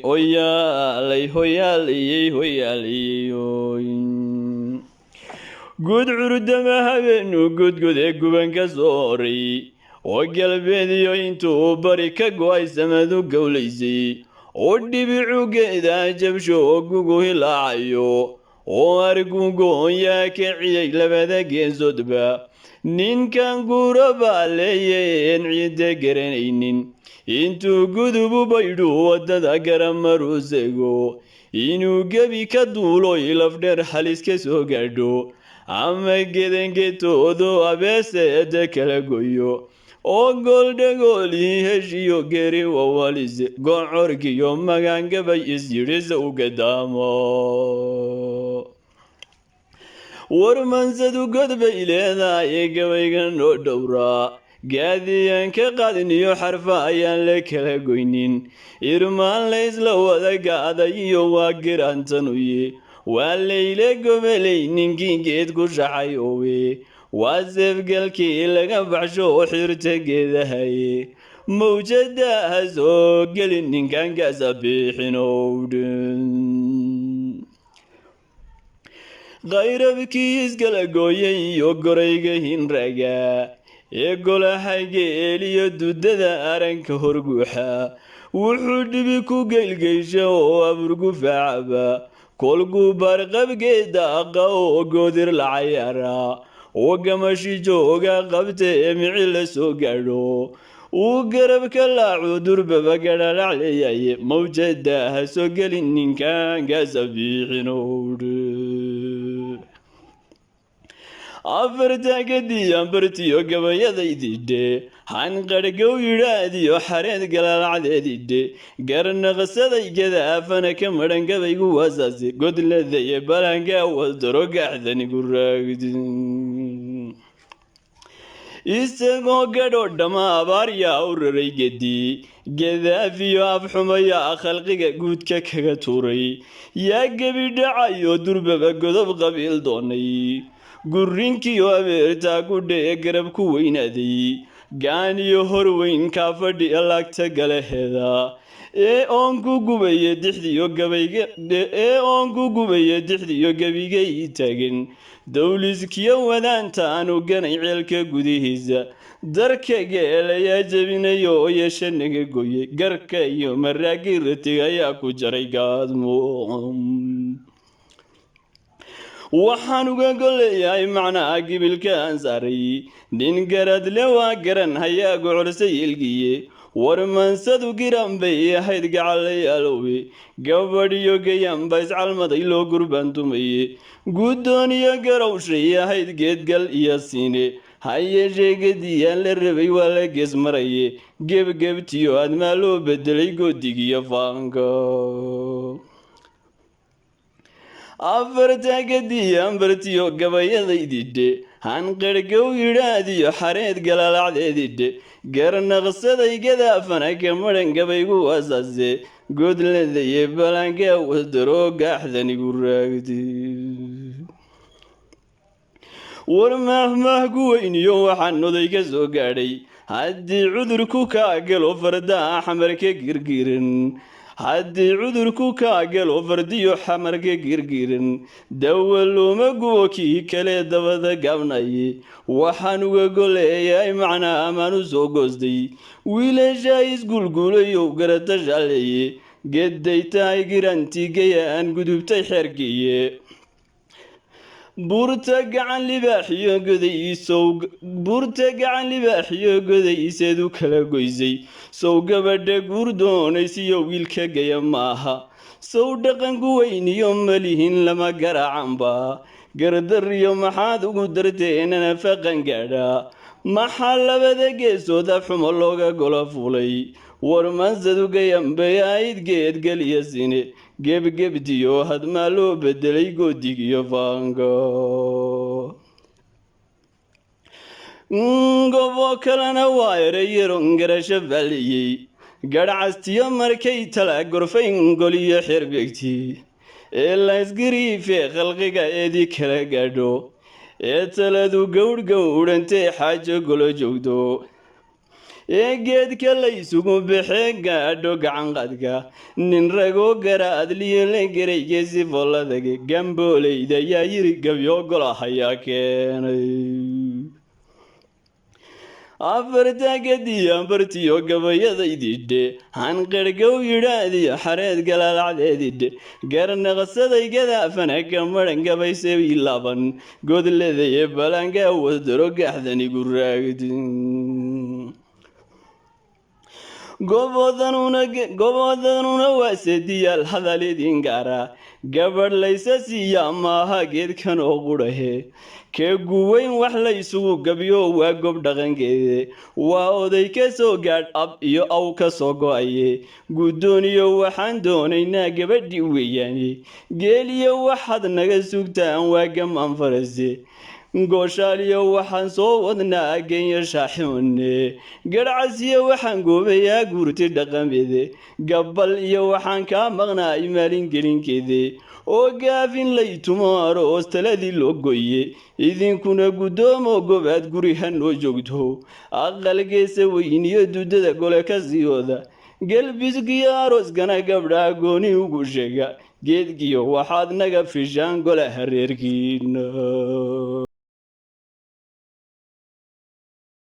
Hoyaalay, hoyaalayey, hoyaalayey. Guud curudama habeenu gudgud ee guban ka soo horay oo galbeediyo intuu bari ka go'ay samadu gowlaysay oo dhibicu geeda jabsho oo gugu hilaacayo oo argugoonyaa kiciyey labada geesoodba, ninkan guuro baa leeyeen ciidda garanaynin intuu gudubu baydhu waddada garamaruu inuu gebi ka duulo ilafdheer halis ka soo gaadho ama gedangetoodo abeeseeda kala goyo oo gooldhagoolii heshiyo geri wawalise gocorkiyo magangabay isyidhisa u gadaamo. Warmansadu god bay leedahay, gabayga noo dhowraa gaadiyaan ka qaadiniyo xarfa ayaan la kala goynin, irmaan la isla wada gaaday iyo waa giraantanuye, waa layle gobeley ninkii geed ku shacay owe, waa seefgalkii laga baxsho oo xirta geedahaye, mawjada ha soo gelin ninkan kaasa bixinowdhan. Qayrabkii iskala gooyay iyo gorayga hinraga ee golaha geeliyo dudada aranka horguuxa, wuxuu dhibi ku geylgeysha oo aburgufaacaba kolkuu baarqabgeeda aqa oo goodir la cayaara oo gamashi jooga qabta ee mici la soo gaadho uu garabka laacu durbaba gadhalac leeyaye, mawjada ha soo gelin ninkan kaasa biixinowdhe. Afarta gadiyan bartiyo gabayadaydidhe hanqarhgow yidhaahdiyo xareed galalacdeedidhe garnaqsaday gadaafana ka madhan gabaygu waasaase godladaye balanka wasdaro gaaxdanigu raagdi. Isagoo gadhoo dhamma abaar yaa u raray gedi gadaafiyo afxumayaa khalqiga guudka kaga tuuray, yaa gebi dhacayo durbaba godob qabiil doonay, gurrinkiyo abeertaa gudhe ee garab ku weynaaday, gaaniyo horweyn kaa fadhiya laagta galaheeda ee oon ku gubaya dixdiyo gabayga ee oon ku gubaya dixdiyo gebigay taagan, dowliskiyo wadaanta aanu ganay ceelka gudihiisa, darka geel ayaa jebinaya oo yeesha naga gooyey, garka iyo maraagii ratiga ayaa ku jaray gaadmo. Waxaan uga golleeyahay macnaha gibilka aan saaray, nin garadle waa garan hayaa gocolsa yelgiye. Warmansadu giran bay ahayd gacalayaalowe, gabadhiyo gayan ba iscalmaday loo gurbaantumaye, guddooniyo garowshay ahayd geedgal iyo siine, ha yeeshee gediyaan la rabay waa la gees maraye, gebgebtiyo admaa loo bedelay goodigiyo faanka. Afarta gadiyan bartiyo gabayadaydidhe hanqarhgow yidhaahdiyo xareed galalacdeedidhe garnaqsaday gadaafana ka madhan gabaygu waasaase godladaye balanka wasdaro gaaxdanigu raagdi. War mahmah ku weyniyo waxaan oday ka soo gaadhay, haddii cudurku kaa galo fardaha xamar ka girgiran, haddii cudurku kaa galo fardiyo xamar ka girgiran, dawa looma gubo kii kale dabada gaabnaye. Waxaan uga goleeyahay macnaa amaan u soo goostay, wiilashaa isgulgulayow garata shaleeye, geday tahay girantii gaya aan gudubtay xeerkiiye, buurta gacan libaaxiyo godaysow, buurta gacan libaaxiyo godayseedu kala goysay, sow gabadha guur doonaysiyo wiilka gaya maaha, sow dhaqanku weyniyo malihin lama garaacanba, gardariyo maxaad ugu darteenana faqan gaadhaa, maxaa labada geesood afxumo looga golo fuulay? Warmansadu gayanbay ahayd geedgeliya sine, gebgebtiyo hadmaa loo bedelay goodigiyo faanka. Gobo kalena waa erayaron garasho faaliyey, garhcastiyo markay tala gorfayn goliyo xerbegti ee laysgariife khalqiga eedii kala gaadho ee taladu gowdh gowdhantee xaajo golo joogto. Ee geedka laysugu baxee gaadho gacanqadka, nin ragoo gara adliyo la geray geesi folladage, gambooleyda yaa yiri gabyo golahayaa keenay. Afarta gadiyan bartiyo gabayadaydidhe, hanqarhgow yidhaahdiyo xareed galaalacdeedidhe, garnaqsaday gadaafana ka maran gabayse laban godledaye, balanka wasdaro gaxdanigu raagdi. Gobodanuna waa sediyaal hadal idin gaara, gabadh laysa siiyaa maaha geedkan oo qudhahe. Kee guweyn wax laysugu gabyo waa gob dhaqankeede, waa oday ka soo gaadh ab iyo aw ka soo go-aye. Guddooniyo waxaan doonaynaa gabadhii weeyaane, geeliyo waxaad naga sugtaan waa gamaan farase. Gooshaaliyo waxaan soo wadnaa genya shaaximane, garhcasiyo waxaan goobayaa guurti dhaqameede. Gabbal iyo waxaan kaa maqnaa maalin gelinkeede, oo gaafin laytumo aroos taladii loo goye. Idinkuna guddoomo gobaad guri ha noo joogto, aqalgeesa weyniyo dudada gole ka sii wada. Gelbiskiyo arooskana gabdhaa gooni ugu sheega, geedkiyo waxaad naga fishaan golaha reerkiina.